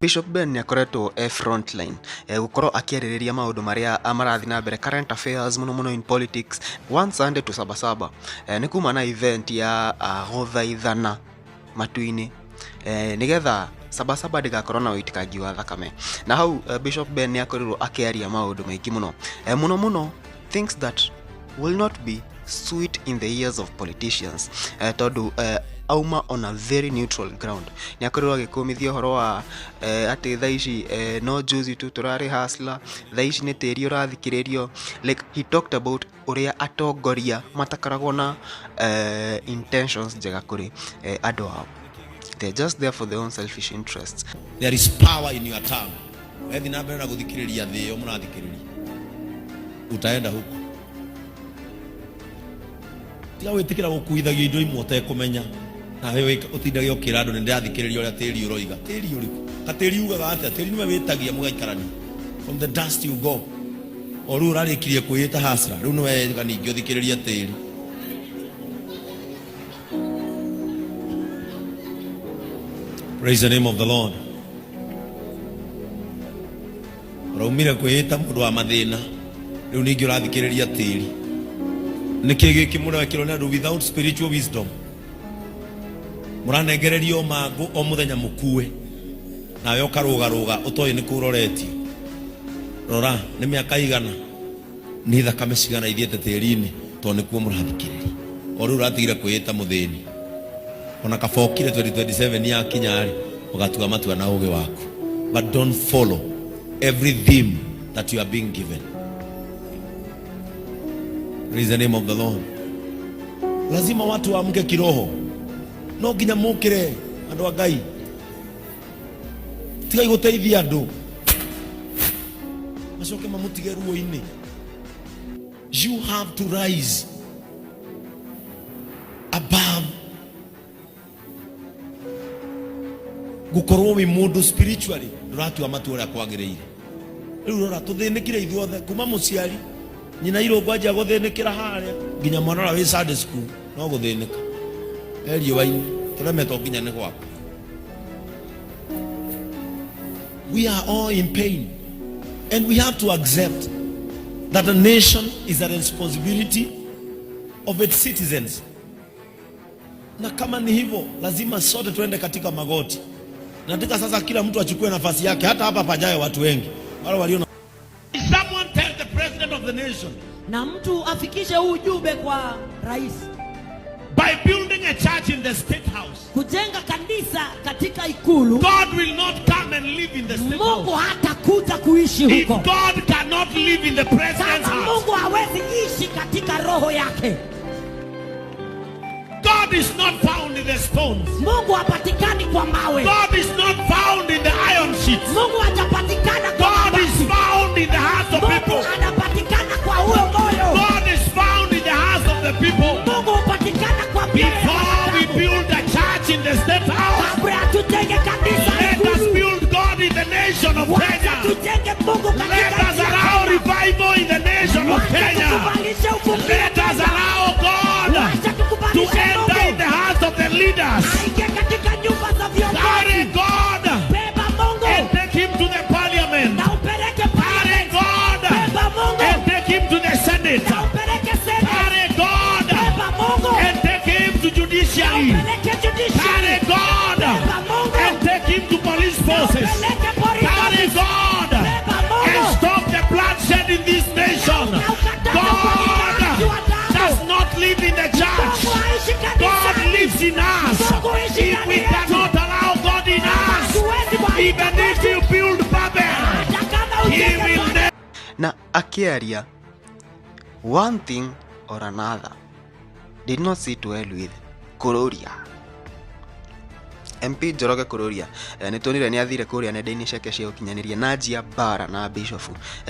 Bishop Ben nĩ akoretwo e frontline gũkorwo akĩarĩrĩria maũndũ marĩa marathiĩ na mbere, current affairs, mũno mũno in politics. One Sunday to Sabasaba, nĩ kuma na event ya gũthaithana matu-inĩ nĩgetha Sabasaba ndĩgakorwo na ũitĩkangi wa thakame. Na hau Bishop Ben nĩ akorirwo akĩaria maũndũ maingĩ mũno, mũno mũno things that will not be sweet in the ears of politicians, tondũ auma on a very neutral ground. Nĩ akorirwo agĩkũmithia ũhoro wa atĩ thaa ici no juzi tu tũrarĩ hustler, thaa ici nĩ tĩri ũrathikĩrĩrio. Like, he talked about ũrĩa atongoria matakoragwo na intentions njega kũrĩ andũ ao. They're just there for their own selfish interests. There is power in your tongue. Wethi na mbere na guthikiriria thi iyo murathikiriria, utaenda huko. Tiga gwitikira gukuithagio indo imwe utekumenya, nawe utindage ukira andu ni ndirathikiriria uria tiri uroiga. Tiri uriku? Katiri ugaga atia? Tiri niwe witagia mugaikarania. From the dust you go. O riu urarikirie kwiyita hasra, riu niwe ningĩ uthikiririe tiri. Praise the name of the Lord. Uraumire kwiyita mundu wa mathina, riu ningĩ urathikiriria tiri. Nĩkĩ gĩkĩ mũrekĩrwo nĩ andũ without spiritual wisdom? Mũranengererio mangũ o mũthenya mũkue, nawe ũkarũgarũga ũtoĩ nĩ kũ ũroretio. Rora nĩ mĩaka igana, nĩ thakame cigana ithiĩte tĩri-inĩ, tondũ nĩkuo mũrathikĩrĩria. O rĩu ũratigire kwĩĩta mũthĩni, ona kaba ũkire 2027 yakinya rĩ, ũgatua matua na ũgĩ waku. But don't follow every theme that you are being given. Praise the name of the Lord. Lazima watu waamke kiroho, no nginya mukire andu a Ngai. Tigai guteithia andu macoke mamutige ruo-inĩ. You have to rise above gukorwo wi mundu spiritually nduratua matua uria kwagiriire. Riu rora tuthinikire ithuothe, kuma muciari nyina irungu anjia guthinikira haria nginya mwana uria wi Sunday school no guthinika e riũa-inĩ, turemetwo nginya nĩ gwaka. We are all in pain, and we have to accept that a nation is a responsibility of its citizens. Na kama ni hivyo, lazima sote tuende katika magoti. Nataka sasa kila mtu achukue nafasi yake, hata hapa pajayo watu wengi wale walio na. Someone tell the president of the nation, na mtu afikishe huu ujumbe kwa rais, by building a church in the state house, kujenga kanisa katika ikulu, God will not come and live in the state Mungu house. hatakuja kuishi If huko. God cannot live in the president's Kama house, Mungu hawezi ishi katika roho yake, God is not found in the stones. Mungu hapatikani kwa mawe. God is not found in the iron sheets. Mungu hajapatikana kwa God is mabati. found in the hearts of Mungu people. anapatikana kwa huo moyo. God is found in the hearts of the people. Mungu hupatikana kwa mioyo ya Before we wanadamu. build a church in the state house, Kabla hatujenge kanisa let us ikulu, build God in the nation of wacha Kenya. tujenge Mungu Let katika us nchi ya allow Kenya. revival in the nation of Wacha Kenya. tukubalishe uvuvio Let us Kenya. allow God Wacha to tukubalishe enter in the Mungu hearts of the leaders. aingie katika nyumba za Carry viongozi. God Beba Mungu and take him to the parliament. na upeleke Carry parliament. God Beba Mungu and take him to the Senate. na upeleke Senate. Carry God Beba Mungu and take him to na judiciary. upeleke Carry judiciary. God Beba Mungu and take him to police na forces. upeleke police Carry office. God Beba and Mungu stop the bloodshed in this nation. na ukataze umwagikaji God wa damu. does not live in the church. Mungu haishi God kanisani. lives in us. Mungu huishi If ndani we yetu. cannot allow God in us, Hatuwezi kualika even if Mungu you build Babel, hata kama he ujenge will Babel. never. Na akĩaria one thing or another did not sit well with Kururia. MP Njoroge Kururia, nĩ tuonire nĩ athire kũrĩa nenda-inĩ ciake cia ũkinyanĩria na njia bara na Bishop,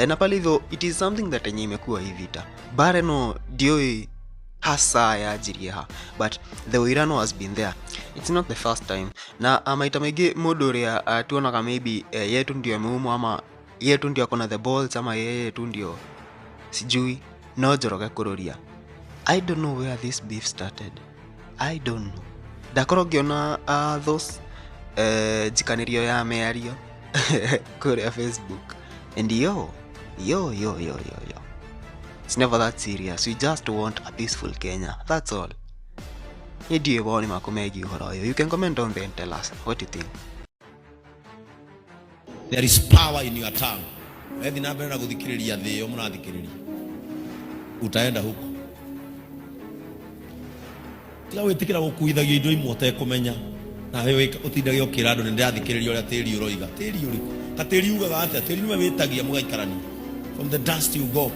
na pale hivyo it is something that yenye imekuwa hii vita bara ĩno ndiũĩ hasa yanjirie ha, but the ũirano has been there. It's not the first time, na maita maingĩ mũndũ ũrĩa tuonaga maybe yetu ndio ameumwa, ama yetu ndio akona the balls, ama yeye tu ndio sijui, no Njoroge Kururia, I don't know where this beef started. I don't know. Ndakorwo ngĩona those njikanĩrio ya mĩario. Kũrĩa Facebook. And yo, yo, yo, yo, yo, yo. It's never that serious. We just want a peaceful Kenya. That's all. Niĩ ndiũĩ mawoni maku megiĩ ũhoro ũyũ. You can comment down there and tell us what you think. There is power in your tongue. Wethi na mbere na guthikiriria thi iyo murathikiriria, utaenda huko. Tiga gwitikira gukuithagio indo imwe utekumenya, nawe utindage ukira andu ni ndirathikiriria uria tiri uroiga. Tiri uriku? Katiri ugaga atia? Tiri niwe witagia mugaikarania. From the dust you go.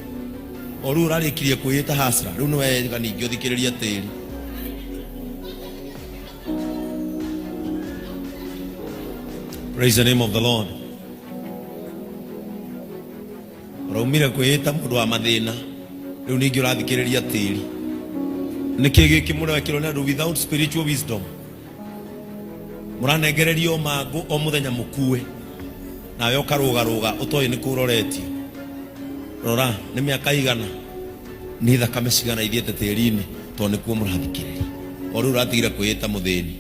O riu urarikirie kwiyita hasra, riu niwe ningĩ uthikiririe tiri. Praise the name of the Lord. Uraumire kwiyita mundu wa mathina, riu ningĩ ũrathikĩrĩria tĩri. Nĩkĩ gĩkĩ mũrekĩrwo nĩ andũ without spiritual wisdom? Mũranengererio mangũ o mũthenya mũkue, nawe ũkarũgarũga ũtoĩ nĩ kũ ũroretie. Rora nĩ mĩaka igana, nĩ thakame cigana ithiĩte tĩri-inĩ, tondũ nĩkuo mũrathikĩrĩria. O rĩu ũratigire kwĩĩta mũthĩni.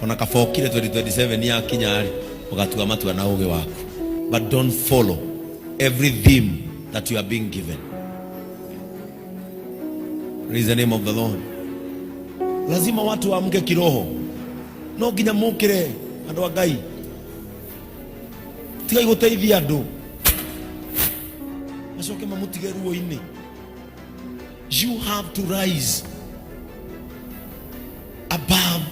Ona kabokire 2027 yakinya rĩ, ũgatua matua na ũgĩ waku. But don't follow every theme that you are being given. Praise the name of the Lord. Lazima watu waamke kiroho. No nginya mukire andu a Ngai. Tigai guteithia andu macoke mamutige ruo-inĩ. You have to rise above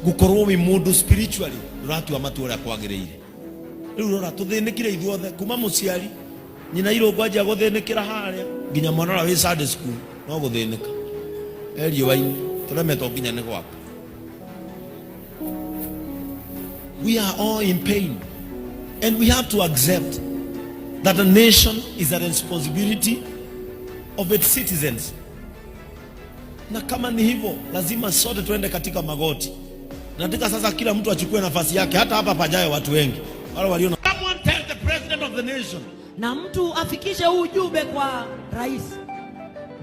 gukorwo wi mundu spiritually nduratua matua uria kwagiriire. Riu rora tuthinikire ithuothe kuma muciari nyina irungu anjia guthinikira haria nginya mwana uria wi Sunday school no guthinika e riũa-inĩ turemetwo nginya nĩ gwaka. We are all in pain and we have to accept that a nation is a responsibility of its citizens. Na kama ni hivyo, lazima sote tuende katika magoti. Nataka sasa kila mtu achukue nafasi yake, hata hapa pajayo watu wengi wale walio na. Someone tell the president of the nation, Na mtu afikishe huu ujumbe kwa rais.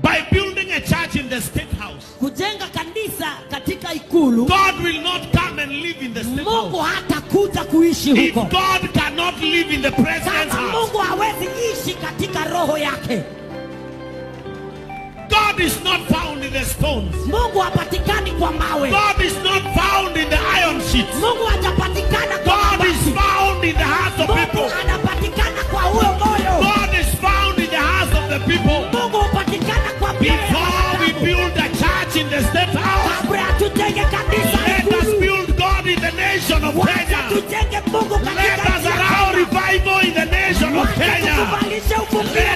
By building a church in the state house, Kujenga kanisa katika ikulu, God will not come and live in the state Mungu house. hatakuja kuishi If huko. God cannot live in the president's Kama house, Mungu hawezi ishi katika roho yake, God is not found in the stones. Mungu hapatikani kwa mawe. God is not found in the iron sheets. Mungu hajapatikana kwa God is mabati. found in the hearts of Mungu people. anapatikana kwa huyo moyo. God is found in the hearts of the people. Mungu hupatikana kwa mioyo ya Before we wanadamu. build a church in the state house, Kabla hatujenge kanisa let us ikulu, build God in the nation of wacha Kenya. tujenge Mungu Let katika us nchi ya allow Kenya. revival in the nation of Wacha Kenya. tukubalishe uvuvio Let